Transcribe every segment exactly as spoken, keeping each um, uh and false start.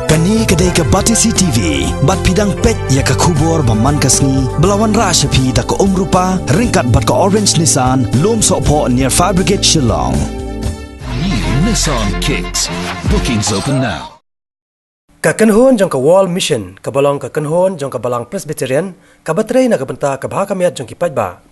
Kane ka dei ka Batesi T V, bad phi dang peit ïa ka khubor ba man ka sngi, ba la wanrah sha phi da ka Umrupa, ryngkat bad ka Orange Nissan, Lumsohphoh near Fire Brigade Shillong. New Nissan Kicks. Bookings open now. Ka kynhun jong ka World Mission, kaba long ka kynhun jong ka Balang Presbyterian, kaba trei na ka bynta ka bha ka miat jong ki paidbah,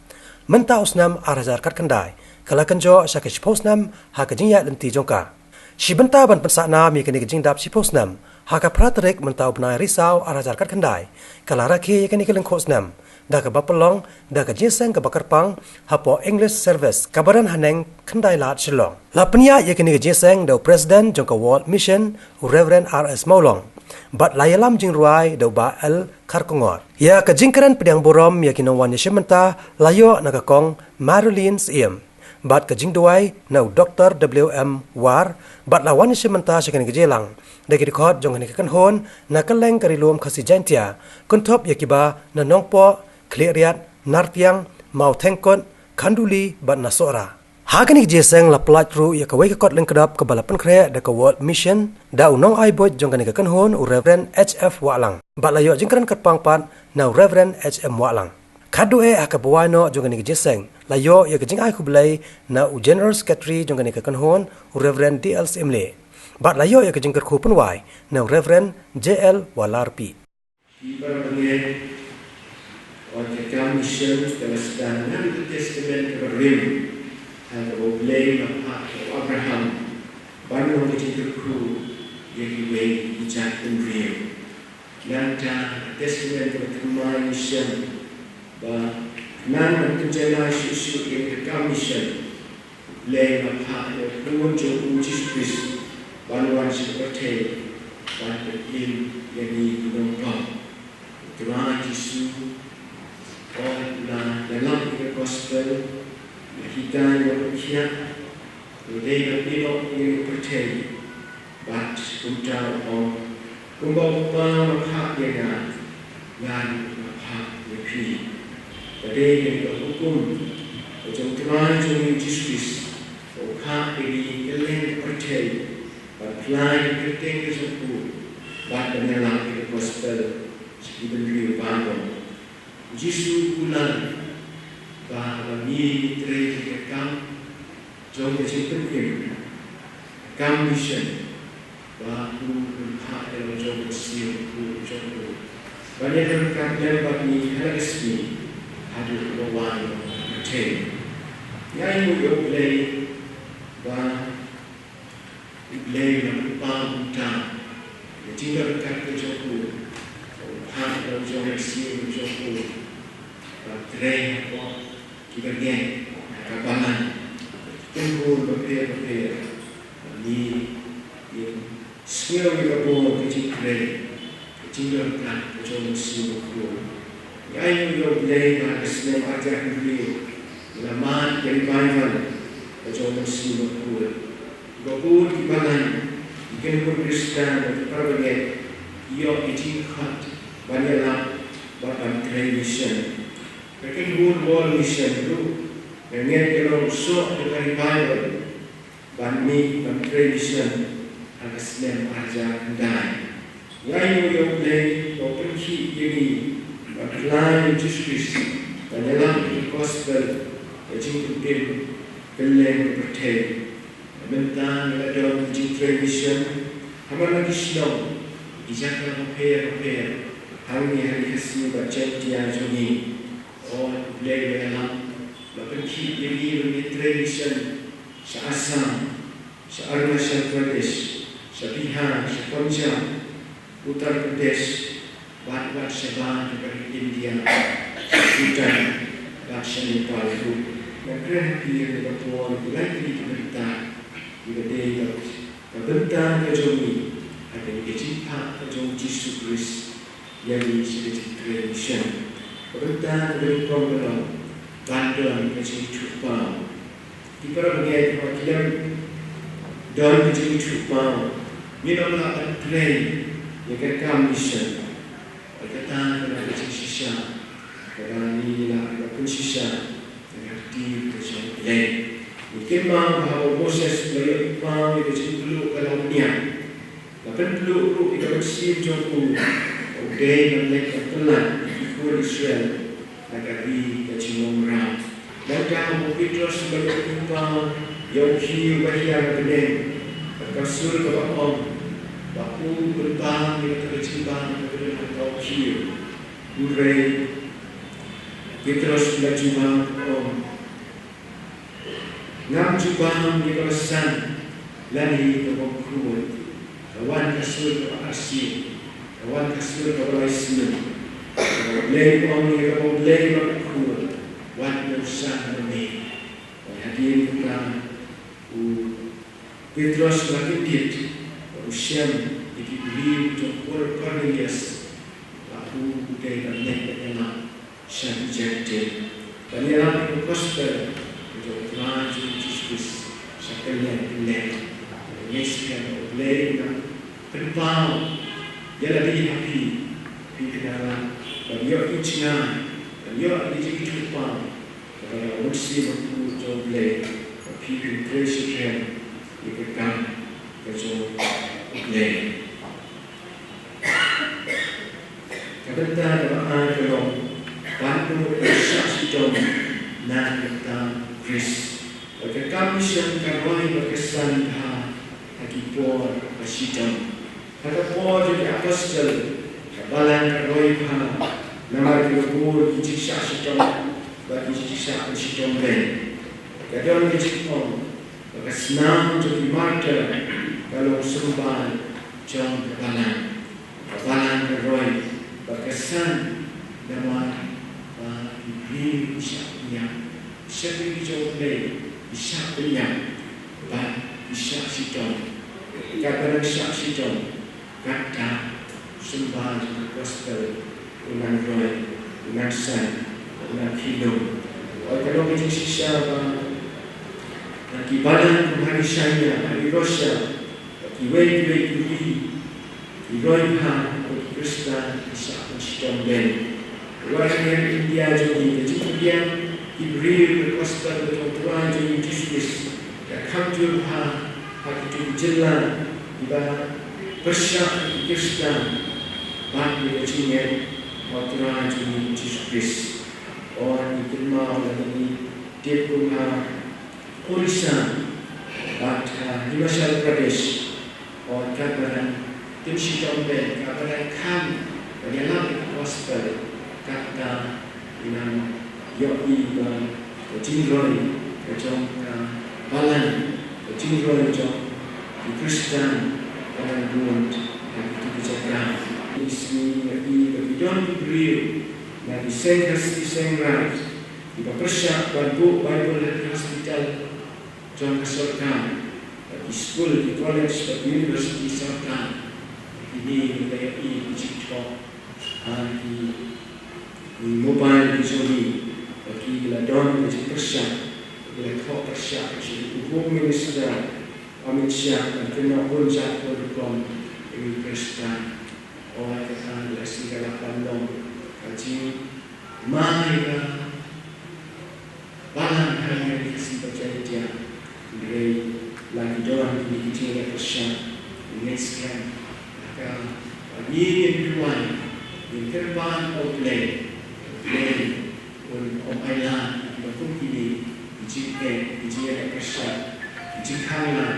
mynta u snem ar hajar khatkhyndai, ka la kynjoh sha ka shiphew snem ha ka jingïaid lynti jong ka. Shi bynta ban pynsah nam ïa kane ka jingdap shiphew snem, ha ka phra tarik mynta u bnai Risaw ar hajar khatkhyndai, ka la rakhe ïa kane ka lyngkhuh snem da kaba pynlong da ka jingïaseng kaba kyrpang hapoh English Service, kaba don haneng Khyndailad Shillong. La pynïaid ïa kane ka jingïaseng da u President jong ka World Mission, u Reverend R S Mawlong, bad la ïalam jingrwai da u Bah L Kharkongor. Ïa ka jingkren pdiang burom ïa ki nongwan ïashim bynta la ïoh na ka Kong Marilyn Syiem, bad ka jingduwai na u Doktor W M War, bad la wan ïashim bynta sha kane ka jingïalang da ki dkhot jong kane ka kynhun na kylleng ka Ri Lum Khasi Jaiñtia, kynthup ïa kiba na Nongpoh, Khliehriat, Nartiang, Mawthengkut, Khanduli bad na Sohra. Ha kane ka jingïaseng la pyllait ruh ïa kawei ka kot lyngkdap kaba la pynkhreh da ka World Mission da u nongai buit jong kane ka kynhun, u Reverend H F Wahlang, bad la ïoh jingkren kyrpang pat na u Reverend H M Wahlang. Khatduh eh ha kaba wai noh jong kane ka jingïaseng, la ïoh ïa ka jingai khublei na u General Secretary jong kane ka kynhun, u Reverend D L Syiemlieh, bad la ïoh ïa ka jingkyrkhu pynwai na u Reverend J L Walarpi. Ki para bangeit, ong ka kam mission ka la sdang na ka Testament kaba rim, ha kaba U Blei u la phah ïa u Abraham ban long ka jingkyrkhu ïa kiwei ki jaitbynriew. Nangta ka Testament kaba thymmai ngi shem ba khnang ban pynjanai shuh shuh ïa ka kam mission, U Blei u la phah ïa u Khun jong u Jisu Khrist ban wan sha ka pyrthei ban pynim ïa ngi ki nongpop. U Trai Jisu, u la ïalam ïa ka gospel, u la hikai, u la pynkhiah, u la dei ban ïehnoh ïa ka pyrthei. Bad kumta u ong, kumba u Kpa u la phah ïa nga, nga ruh nga phah ïa phi. Ka dei kane ka hukum ka jong U Trai jong ngi U Jisu Khrist, ba u phah ïa ngi kylleng ka pyrthei, ban phla ïa ka kyrteng ka jong u, bad ban ïalam ïa ka gospel sha ki bynriew baroh. U Jisu u la, ba, ba ngi, ngi trei ïa ka kam jong ka jingpynim, ka kam mission, ba u, u phah ïa la u jong u Mynsiem Bakhuid jong u, ban ïadon ryngkat lem bad ngi ha la ka sngi, haduh ba wan u pyrthei. Ngi ainguh ïa U Blei, ba U Blei u la pynpaw kumta ïa ka jingdon ryngkat ka jong u, ba u phah ïa la u jong u Mynsiem jong u, ban trei hapoh kiba ngeit ha ka balang, ki kynhun bapher bapher, ba ngi, ngin sngew ïa ka bor ka jingtrei, ka jingdon ryngkat ka jong u Mynsiem Bakhuid. Ngi ainguh ïa U Blei ba ha ka snem ar hajar hynriew ngi la mad ïa ka revival ka jong u Mynsiem Bakhuid. Kiba bun ki balang, ki kynhun Khristan bad ki para bangeit, ki ïoh ki jingkhot ban ïalap bad ban trei mission. Ka kynhun World Mission ruh ka ngeit ka long soh ïa ka revival ban mih ban trei mission ha ka snem ar hajar khyndai. Ngi ainguh ïa U Blei ba u pynkhih ïa ngi ban phla ïa u Jisu Khrist, ban ïalam ïa ka gospel, ka jingpynim kylleng ka pyrthei. Mynta ngi la don ka jingtrei mission ha man la ki shnong, ki jaka bapher bapher, hangne ha Ri Khasi bad Jaiñtia jong ngi. O U Blei ba ïalam, la pynkhih ïa ngi ban ïatrei mission sha Assam, sha Arunachal Pradesh, sha Bihar, sha Punjab, Uttar Pradesh, bad, bad shabar jong ka ri India, sha Bhutan, bad sha Nepal ruh. Nga kren ha phi ïa kane ka por, ïa ki lai tylli ki bynta kiba dei ka, ka bynta ka jong ngi ha kane ka jingphah ka jong u Jisu Khrist ïa ngi sha ka jingtrei mission. Ka bynta kaba nyngkong ka long ban don ka jingïathuhpaw. Ki para bangeit, haba ki lem don ka jingïathuhpaw, ngin ym lah ban trei ïa ka kam mission. Bad kata ka long ka jingshisha kaba ngi lah ban pynshisha na ka ktien ka jong U Blei. Ngi kynmaw ba haba u Moses u la ïoh i paw ïa ka jingkylluid ka longñiang, Pynpluh ruh ïa ka mynsiem jong u, u dei ban leit ban pyllait ïa ki khun Israel na ka ri ka jinglong mraw. Nangta u Petros u la ïoh pynpaw ïa u khiew ba hiar ha bneng, bad ka sur kaba ong ba u pynpaw ïa kata ka jingbam kaba don ha ka khiew. Hynrei Petros u la jubab, u ong, ngam jubab ïa kaba san lane ïa kaba khuid. Ka wan ka sur kaba arsien, ka wan ka sur kaba lai snem. Ka U Blei u ong ïa kaba U Blei ba khuid, wat ïa u san ma me. Bad hadien kata u Petros u la kyndit bad u shem ïa ki briew jong u Kornelius ba u dei ban leit ban ïalap sha ki Jentail ban ïalap ïa ka gospel jong U Trai jong ngi Jisu Khrist sha kylleng kylleng. Ngi ngeit skhem ba U Blei u nang pynpaw ïa lade ha phi, phi khynnah lad, ban ïoh ïa ka jingngeit, ban ïoh ïa ka jingithuhpaw. Kaba la wan sha phi, ko Blei, ba phi phin trei shitrhem ïa ka kam ka jong U Blei. Ka bynta kaba ar ka long ban ïoh ïa ka shah shitom na ka bynta U Khrist. Bad ka kam mishon ka roi bad ka san bha ha ki por ba shitom. Ha ka por jong ki apostol, ka balang ka roi bha namar ki la bun ki jingshah shitom bad ki jingshah pynshitom beiñ. Ka don ka jingong ba ka snam jong ki martyr ka long symbai jong ka balang. Ka balang ka roi bad ka san namar ba ki briew ki shah pynïap. Ki shakri ki jong U Blei ki shah pynïap bad ki shah shitom. Katba dang shah shitom, katta u symbai jong ka gospel u nang roi, u nang san, u nang khyllung. Oi, ka long ka jingshisha ba na ki balang kum ha ri China, ha ri Russia, bad kiwei kiwei ki ri, ki roi bha ïa ki Khristan ki shah pynshitom beiñ. Wat ha ri India jong ngi, ka jingpdiang ki briew ïa ka gospel ka jong U Trai jong ngi Jisu Khrist ka kham jur bha ha kito ki jylla kiba pyrshah ïa ki Khristan ban ïa ka jingngeit ha U Trai jong ngi Jisu Khrist. Oi, ngi kynmaw lada ngi tip kum ha Orissa bad ha Himachal Pradesh, oi, katba dang pynshitom beiñ, katba dang kham ban ïalap ïa ka gospel, katta ngi nang ïohi ba ka jingroi ka jong ka balang, ka jingroi jong ki Khristan ka dang bun ha kito ki jaka. Ngi sngew ïohi ba ki don ki briew na ki seng Khasi seng Raij kiba pyrshah ban buh Baibl ha ki hospital jong ka sorkar, ha ki skul, ki college bad ki university sorkar. Kine ki la ïohi ki jingthoh ha ki, ki mobile ki jong ngi, ba ki la don ki jingpyrshah, ki la thoh pyrshah sha u Home Minister Amit Shah ban kynnoh bun jait bun rukom ïa ki Khristan. Oi, kata ka la sngew ka la pynlong ka jing ma ïa ka balang ha ri Khasi bad Jaiñtia. Hynrei la ki don kine ki jingïaleh pyrshah, ngi ngeit skhem ba ka, ba ngi ngin duwai, ngin kyrpad ha U Blei, U Blei un ym ailad ïa kiba kum kine ki jingeh, ki jingïaleh pyrshah, ki jingkhang lad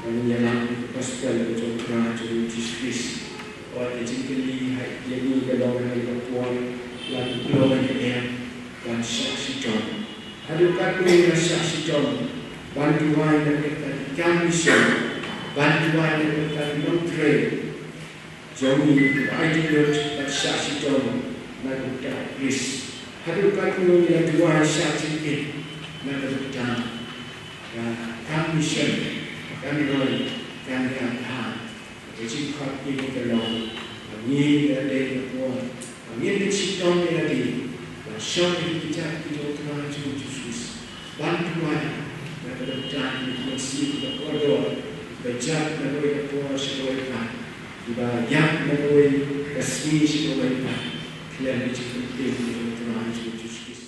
ban ïalap ïa ka gospel ka jong U Trai jong ngi Jisu Khrist. Oi, ka jingkylli ha ïa ngi ka long ha kane ka por, la ngi pynlong ïa ka em ban shah shitom? Haduh katno ngi la shah shitom ban duwai na ka bynta ki kam mission, ban duwai na ka bynta ki nongtrei jong ngi kiba aiti lut bad shah shitom na ka bynta U Khrist? Haduh katno ngi la duwai shah jingkit na ka bynta ka kam mission, kan roi, kan ïa ka Ka jingkhot ïa ngi ka long ba ngi ïa lade ka por ba ngin pynshitom ïa lade ban shong ïa ki kjat ki jong U Trai jong ngi Jisu Khrist, ban duwai na ka bynta ki mynsiem kiba kordor, kiba jat na kawei ka por sha kawei pat, kiba ïap na kawei ka sngi sha kawei pat, khlem ka jingpyntip ïa U Trai jong ngi Jisu Khrist.